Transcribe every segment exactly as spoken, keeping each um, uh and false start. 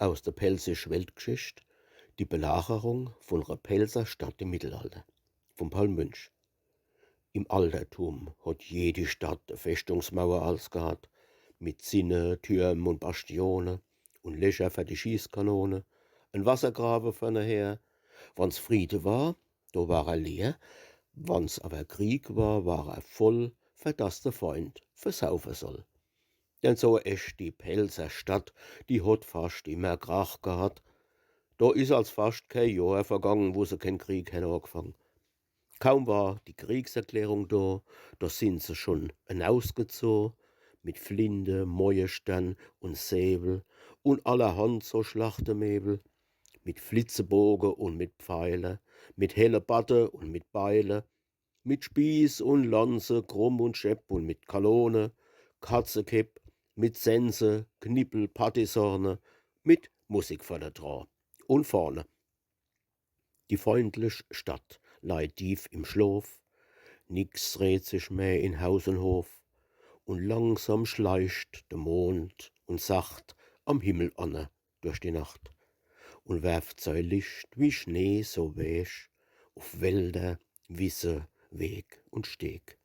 Aus der Pälzisch Weltgeschicht, die Belagerung vun re Pälzer Stadt im Mittelalter, vum Paul Münch. Im Altertum hot jedi Stadt e Feschtungsmauer als gehat, mit Zinne, Türm un Bastione un Lecher fer die Schießkanone, en Wassergrawe ferneher. Wann's Friede war, do war er leer, wann's awer Krieg war, war er voll, fer dass de Feind versaufe soll. Denn so echt die Pälzer Stadt, die hot fascht immer Krach gehat. Do is als fascht kee Johr vergang, wo se keen Krieg hen aagfang. Kaum war die Kriegserklärung do, do sin se schun enausgezoh, mit Flinte, Moiestern un Säwel un allerhand so Schlachtemewel, mit Flitzeboge un mit Pfeile, mit Hellebarde un mit Beile, mit Spieß un Lanze, krumm un schepp un mit Kanone, Katzekepp, mit Sense, Knippel, Partisorne, mit Musik vorne dra un vorne. Die feindlich Stadt leit tief im Schlof, nix regt sich mehr in Haus un Hof, un langsam schleicht de Mond un sacht am Himmel anne durch die Nacht un werft sei Licht wie Schnee so weech uf Wälder, Wisse, Weg un Steg.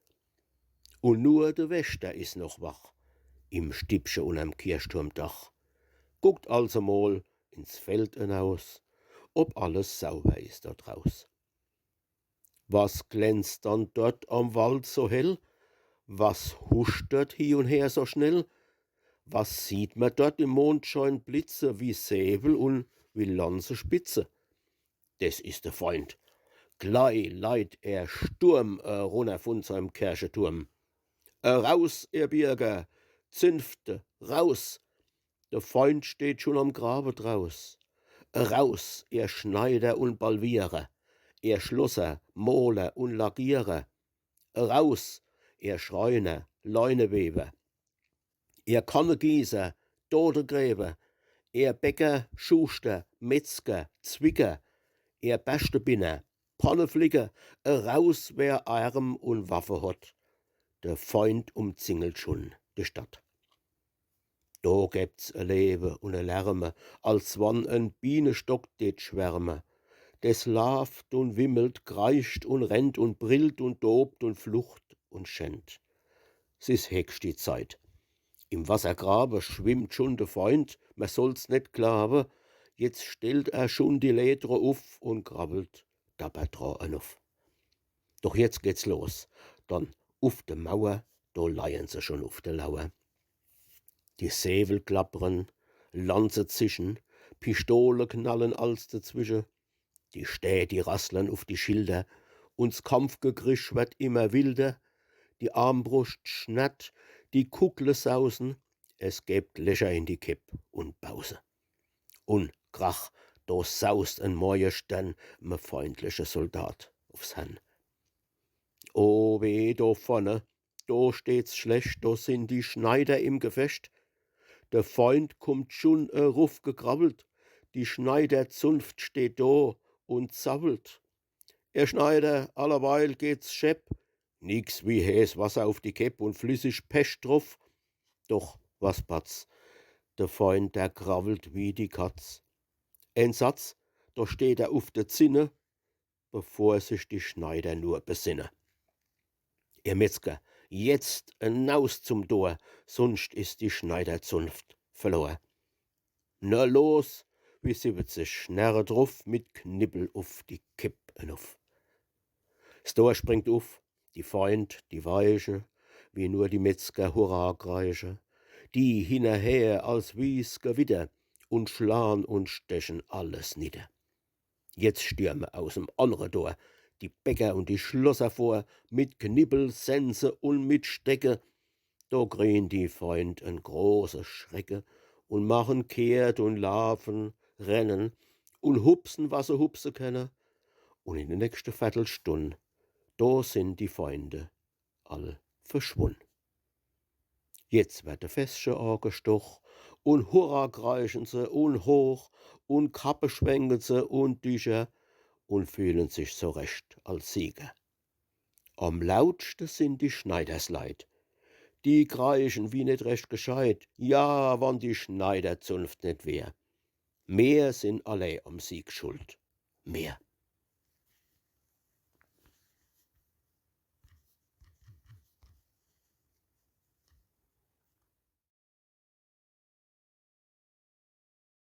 Un nur de Wächter is noch wach im Stibbche unnerm Kirchturmdach. Guckt also mol ins Feld enaus, ob alles sauber is do draus. Was glänzt dann dort am Wald so hell? Was huscht dort hie un her so schnell? Was sieht mer dort im Mondschein blitze wie Säwel un wie Lanzespitze? Des is de Feind. Glei leit er Sturm erunner vun seim Kercheturm. Eraus, ihr Bierger, zünfte, raus! De Feind steht schun am Grawe draus. Eraus, ihr Schneider un Balwierer, ihr Schlosser, Moler un Lackierer. Eraus, ihr Schreiner, Leinewewer, ihr Kannegießer, Dodegräwer, ihr Bäcker, Schuster, Metzger, Zwicker, ihr Berschtebinner, Panneflicker, eraus, wer Arm un Waffe hot. De Feind umzingelt schun de Stadt. Do gebt's e Lewe un e Lärme, als wann en Bienenstock det schwärme. Des laaft un wimmelt, kreischt un rennt un brillt un tobt un flucht un schennt. S is hegscht die Zeit. Im Wassergrawe schwimmt schun de Feind, mer soll's net glawe. Jetzt stellt er schun die Ledre uf un krabbelt dapper dra enuff. Doch jetzt geht's los. Dann uf de Mauer, do leien se schun uf de Lauer. Die Säwel klappern, Lanze zischen, Pistole knallen als dezwische. Die Stää, die rasseln uf die Schilder, un s Kampfgekrisch werd immer wilder. Die Armbruscht schnarrt, die Kugle sausen, es gebt Lecher in die Kepp un Bause. Un krach, do saust en Moiestern me feindliche Soldat ufs Hern. O weh, do vorne, do steht's schlecht, do sin die Schneider im Gefecht. De Feind kummt schun erufgekrabbelt, die Schneiderzunft steht do un zabbelt. Ihr Schneider, allerweil geht's schepp, nix wie heeß Wasser uf die Kepp un flissig Pescht druf. Doch was patz, de Feind, der krabbelt wie die Katz. En Satz, do steht er uf de Zinne, bevor sich die Schneider nur besinne. Ihr Metzger, jetzt enaus zum Tor, sunscht is die Schneiderzunft verlor. Na los, wie siwwezig Närre druf, mit Knippel uf die Kepp enuff. S Tor springt uf, die Feind, die weiche, wie nur die Metzger Hurra kreische, die hinnerher als wie's Gewitter un schlan un stechen alles nidder. Jetzt stürme aus em annre Tor die Bäcker un die Schlosser vor, mit Knippel, Sense un mit Stecke. Do krien die Feind en große Schrecke un machen kehrt un lafen, rennen un hupsen, was se hupse kenne. Un in de nächste Vertelstunn, do sin die Feinde all verschwunn. Jetzt werd de Fässche aagestoch un Hurra kreischen se un hoch un Kappe schwenken se un Dicher un fühlen sich so recht als Sieger. Am lautschte sin die Schneidersleit. Die kreischen wie net recht gescheit, ja, wann die Schneiderzunft net wär. Mir sin allee am Sieg schuld. Mir.